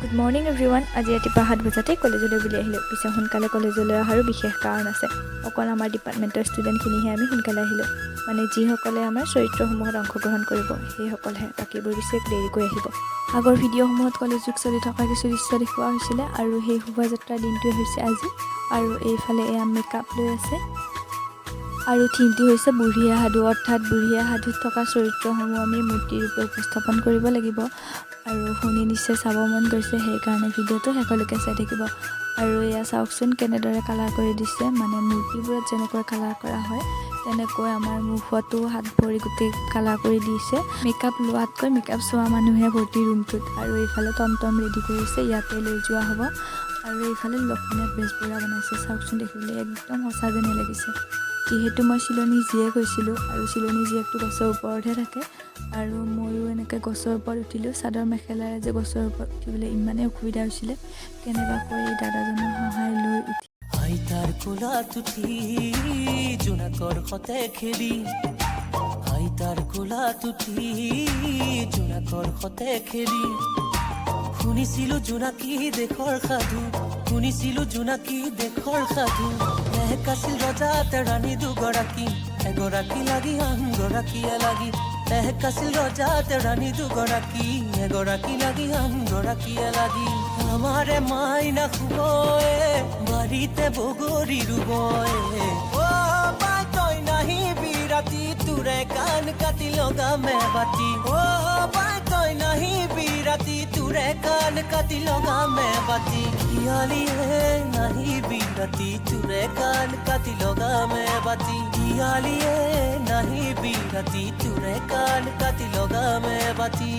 Good morning everyone. আজি ৰাতিপুৱা 7 বজাতে কলেজলৈ বুলি আহিলোঁ। পিছে সোনকালে কলেজলৈ অহাৰো বিশেষ কাৰণ আছে। অকল আমাৰ ডিপাৰ্টমেণ্টৰ ষ্টুডেণ্টখিনিহে আমি সোনকালে আহিলোঁ, মানে যিসকলে আমাৰ চৰিত্ৰসমূহত অংশগ্ৰহণ কৰিব সেইসকলহে। বাকীবোৰ পিছে দেৰিকৈ আহিব। আগৰ ভিডিঅ'সমূহত কলেজ যুগ চলি থকা কিছু দৃশ্য দেখুওৱা হৈছিলে আৰু সেই শোভাযাত্ৰাৰ দিনটোৱে হৈছে আজি। আৰু এইফালে এয়া মেকআপ লৈ আছে আৰু থিমটো হৈছে বুঢ়ী সাধু, অৰ্থাৎ বুঢ়ী সাধুত থকা চৰিত্ৰসমূহ আমি মূৰ্তিৰূপে উপস্থাপন কৰিব লাগিব। আৰু শুনি নিশ্চয় চাব মন গৈছে, সেইকাৰণে ভিডিঅ'টো শেষলৈকে চাই থাকিব। আৰু এয়া চাওকচোন, কেনেদৰে কালাৰ কৰি দিছে। মানে মূৰ্তিবোৰত যেনেকৈ কালাৰ কৰা হয়, তেনেকৈ আমাৰ মুখতো, হাত ভৰি গোটেই কালাৰ কৰি দিছে। মেকআপ লোৱাতকৈ মেকআপ চোৱা মানুহে ভৰ্তি ৰুমটোত। আৰু এইফালে টমটম ৰেডি কৰিছে, ইয়াতে লৈ যোৱা হ'ব। আৰু এইফালে লক্ষ্মীনাথ বেজবৰুৱা বনাইছে। চাওকচোন, দেখিবলৈ একদম সঁচা যেনে লাগিছে। যিহেতু মই চিলনী জীয়েক হৈছিলোঁ আৰু চিলনী জীয়েকটো গছৰ ওপৰতহে থাকে আৰু ময়ো এনেকৈ গছৰ ওপৰত উঠিলোঁ। চাদৰ মেখেলাৰে যে গছৰ ওপৰত উঠিবলৈ ইমানেই অসুবিধা হৈছিলে, কেনেবাকৈ দাদাজনৰ সহায় লৈ উঠি আইতাৰ কোলাত উঠি জোনাকৰ সতে খেলি, আইতাৰ কোলাত উঠি জোনাকৰ সতে খেলি, শুনিছিলো জোনাকী দেশৰ সাধু, শুনিছিলো জোনাকী দেশৰ সাধু। এক আছিল ৰজা, ৰাণী দুগৰাকী, এগৰাকী লাগি আনগৰাকীয়ে লাগি। এক আছিল ৰজা, ৰাণী দুগৰাকী, এগৰাকী লাগি আনগৰাকীয়ে লাগি। আমাৰে মাইনা শুবয়ে, বাৰীতে বগৰী ৰুবয়ে। অ পাই তই নাহিবি ৰাতি, তোৰে কাণ কাটি লগামে বাতি। অ পাই তই নাহিবি ৰাতি, তোৰে কাণ কাটি লগামে বাতি। শিয়ালিয়ে নাহিবি ৰাতি, তোৰে কাণ কাটি লগামে বাতি। শিয়ালিয়ে নাহিবি ৰাতি, তোৰে কাণ কাটি লগামে বাতি।